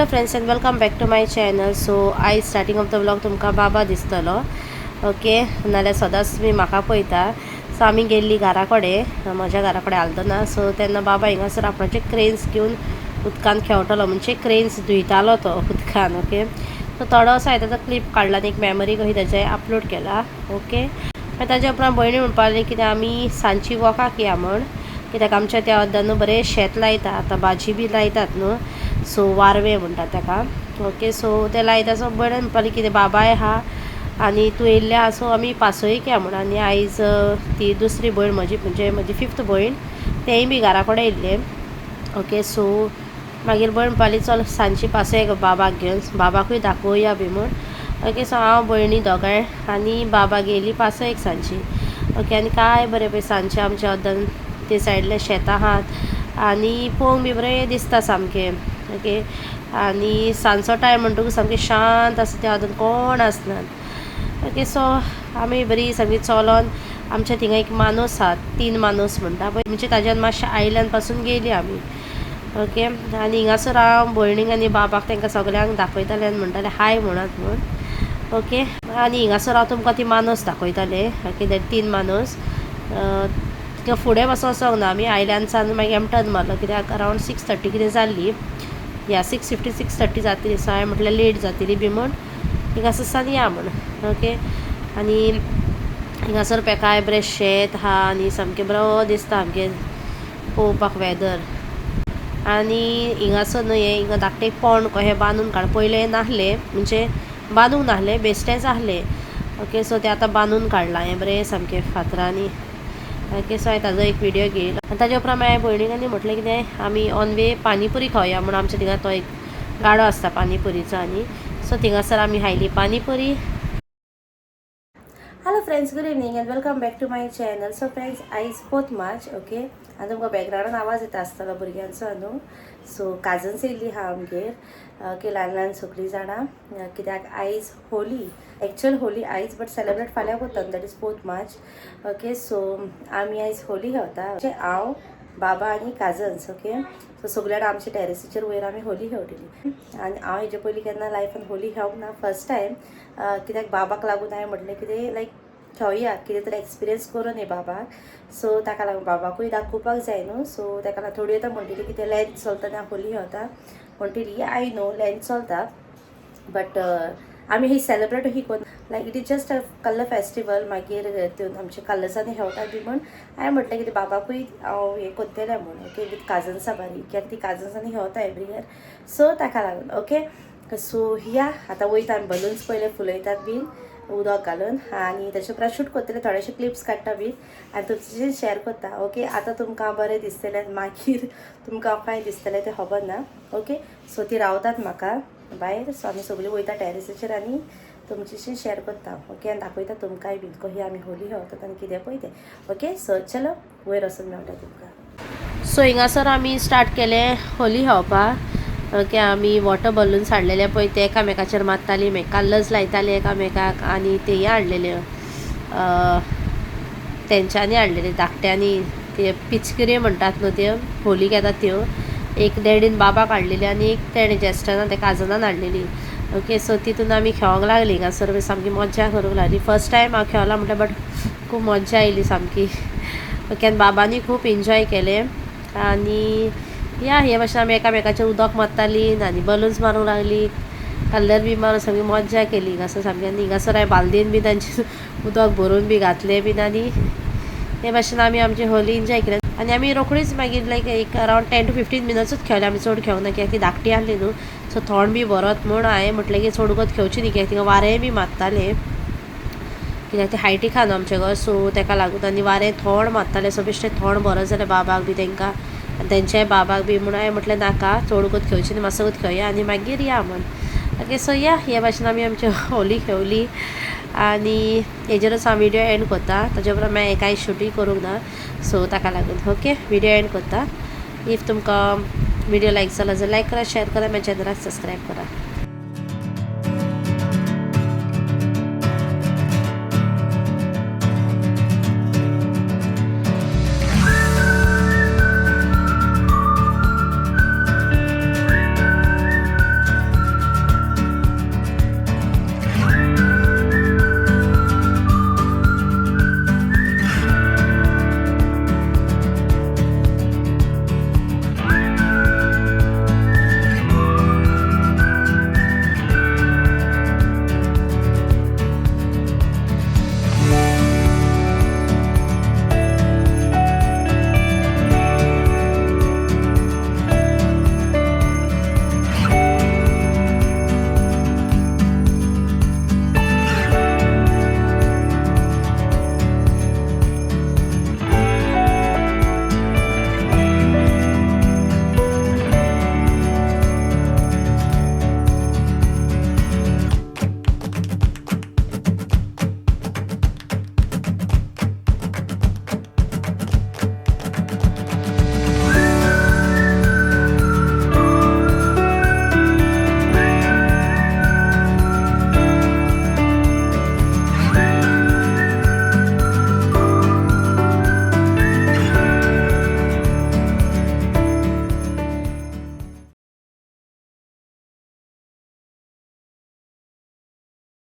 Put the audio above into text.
Hello friends and welcome back to my channel. So आयज starting of the vlog तुमकां बाबा दिसतलो, okay? नाल्यार सदांच तुमी म्हाका पळयता. सो आमी गेल्ली घरा कडेन, म्हज्या घरा कडेन आल्दना. सो तेन्ना बाबा हिंगासर आपणाचे क्रेन्स घेवन उदकान खेळटलो, म्हणजे क्रेन्स धुयतालो तो उदकान, ओके? सो थोडोसो हांवें ताजो क्लिप काडला आनी एक मेमरी कशी ताजे अपलोड केला, ओके? मागीर ताज्या उपरांत भयणी म्हणपाक लागली कितें आमी सांजची वॉकाक या म्हण, कित्याक आमच्या त्या अर्दान न्हू बरें शेत लायता, आतां भाजी बी लायतात न्हू, सो वारवे म्हणटात ताका, ओके? सो ते लायता. सो भयण म्हणपाक लागली कितें बाबाय आहा आनी तूं येयल्लें आहा, सो आमी पासयेक या म्हण. आनी आयज ती दुसरी भयण म्हजी, म्हणजे म्हजी फिफ्थ भयण, तेंय बी घरा कडेन येयल्लें, ओके? सो मागीर भयण म्हणपाक लागली चल सांजची पासयेक बाबाक घेवन, बाबाकूय दाखोवया बी म्हूण, ओके? सो हांव भयणी दोगांय आनी बाबा गेली पासयेक सांजची, ओके? आनी काय बरें पळय सांजचें आमच्या अर्दान ते सायडले शेतां आहात आनी पळोवंक बी बरें दिसता सामकें, ओके? आनी सांजचो टायम म्हणटकूच सामकें शांत आसता, त्या अर्दान कोण आसनात, ओके? सो आमी बरी सामकी चलोन आमच्या थिंगा एक मानस आहा, तीन मानस म्हणटा पळय, म्हणजे ताज्यान मातशें आयल्यान पासून गेली आमी, ओके? आनी हिंगासर हांव भयणीक आनी बाबाक तांकां सगल्यांक दाखयतालें आनी म्हणटालें हाय म्हणत म्हूण, ओके? आनी हिंगासर हांव तुमकां ती मानस दाखयतालें, ओके? That तीन मानस. तिका फुडें पासून वचोंक ना आमी, आयल्यान सान मागीर आमी टर्न मारलो, कित्याक अरावंड 6:30 कितें जाल्ली या 6:50 6:30 जातली. सो हांवें म्हटलें लेट जातली बी म्हूण हिंगासर सान या म्हूण, ओके? आनी हिंगासर पळय काय बरें शेत आहा आनी सामकें बरो दिसता सामकें पळोवपाक वेदर. आनी हिंगासर न्हू हें हिंगा धाकटें एक पोंड कशें बांदून काड, पयलें नासलें, म्हणजे बांदूंक नासलें, बेश्टेंच आहलें, ओके? सो तें आतां बांदून काडलां हें बरें सामकें फातरांनी, ओके? सो हांवें ताजो एक विडियो घेयलो आनी ताज्या उपरांत मागीर भयणीक आनी म्हटलें कितें आमी ऑन वे पानीपुरी खावया म्हूण. आमच्या थिंगा तो एक गाडो आसता पानीपुरीचो आनी सो थिंगासर आमी खायली panipuri. Hello friends, good evening and welcome back to my channel. So friends, आयज 4 मार्च, ओके? आनी तुमकां बॅकग्रावंडान आवाज येता आसतलो भुरग्यांचो न्हू. सो काजन्स येयल्ली आहा आमगेर, ओके? ल्हान ल्हान सगळीं जाणां, कित्याक आयज होली, एक्चुअल होली आयज, बट सेलेब्रेट फाल्यां करता, that is 4 March, okay? So आमी आयज होली खेळटा, म्हणजे हांव, बाबा आनी काजन्स, ओके? सो सगळे जाणां आमच्या टॅरसीचेर वयर आमी होली खेळटली. आनी हांव हेजे पयलीं केन्ना लायफान होली खेळूंक ना, फर्स्ट टायम, कित्याक बाबाक लागून हांवें म्हटलें कितें लायक खेळया, कितें तरी एक्सपिरियन्स करून न्ही बाबाक. सो ताका लागून बाबाकूय दाखोवपाक जाय न्हू. सो ताका लागून थोडी आतां म्हणटली कितें लॅन्स चलता आनी होली खेळता म्हणटली. I know lens चलता, बट आमी ही सेलेब्रेट ही कोन, like it is just a colour festival. मागीर त्यो आमचे कलर्सांनी खेळटा बी म्हण हांवें म्हटलें कितें बाबाकूय हांव हें करतलें म्हूण, ओके? विथ काजन्सां बारी, कित्याक ती काजन्सांनी खेळटा एवरी इयर, सो ताका लागून, ओके? सो या आतां वयता आमी, बलून्स पयले फुलयतात बीन उदक घालून आनी ताचे उपरांत शूट करतले, थोडेशे क्लिप्स काडटा बीन आनी तुमचे शेअर करता, ओके? आतां तुमकां बरें दिसतलें, मागीर तुमकां कांय दिसतलें तें खबर ना, ओके? सो ती रावतात म्हाका भायर. सो आमी सगळीं वयता टॅरिसीचेर आनी तुमच्याशी शेअर करता, ओके? आनी दाखयता तुमकांय बीन कशी आमी होली खेळतात आनी कितें पळय तें, ओके? सो चलो, वयर वचून मेळटा तुमकां. सो हिंगासर आमी स्टार्ट केलें होली खेळपाक, ओके? आमी वॉटर बलून्स हाडलेले पळय, ते एकामेकाचेर मारताली, मागीर कलर्स लायताली एकामेकाक. आनी ते हे हाडलेले, तेंच्यांनी हाडलेले धाकट्यांनी, ते पिचकऱ्यो म्हणटात न्हू, त्यो होली घेतात त्यो. एक डॅडीन बाबाक हाडलेली आनी एक तेणें जेस्टनान ते काजनान हाडलेली, ओके? सो तितून आमी खेळोंक लागली हिंगासर, सामकी मज्जा करूंक लागली. फर्स्ट टायम हांव खेळला म्हणटा, बट खूब मज्जा आयली सामकी, ओके? आनी बाबांनी खूब एन्जॉय केलें. आनी या हे भाशेन आमी एकामेकाचेर उदक मारतालीं आनी बलून्स मारूंक लागली, कलर बी मारून सामकी मज्जा केली हिंगासर सामकी. आनी हिंगासर हांवें बालदेन बी तांचे उदक भरून बी घातलें बीन. आनी हे भाशेन आमी आमची होली एन्जॉय केली. आनी आमी रोखडीच मागीर लायक एक अरावंड 10 टू 15 मिनट्सूच खेळ्ळे आमी, चड खेळूंक ना, कित्याक ती धाकटी आहली न्हू, सो थंड बी भरत म्हूण हांवें म्हटलें की चड वगत खेळची न्ही, कित्याक थिंगा वारेंय बी मारतालें, कित्याक तें हायटीक आहा न्हू आमचें घर, सो तेका लागून. आनी वारें थंड मारतालें, सो बेश्टें थंड भरत जाल्यार बाबाक बी तेंकां आनी तेंच्याय बाबाक बी म्हूण हांवें म्हटलें नाका, चड वगत खेळची न्ही, मातसो वगत खेळया आनी मागीर या म्हूण, ओके? सो या हे भाशेन आमी आमची होली खेळली आनी हेजेरच हांव विडियो एंड करता. ताजे उपरांत मागीर कांय शुटूय करूंक ना, सो ताका लागून ओके, विडियो एंड करता. If तुमकां विडियो लायक जाला जाल्यार लायक करा, शेअर करा, म्हज्या चॅनलाक सबस्क्रायब करा.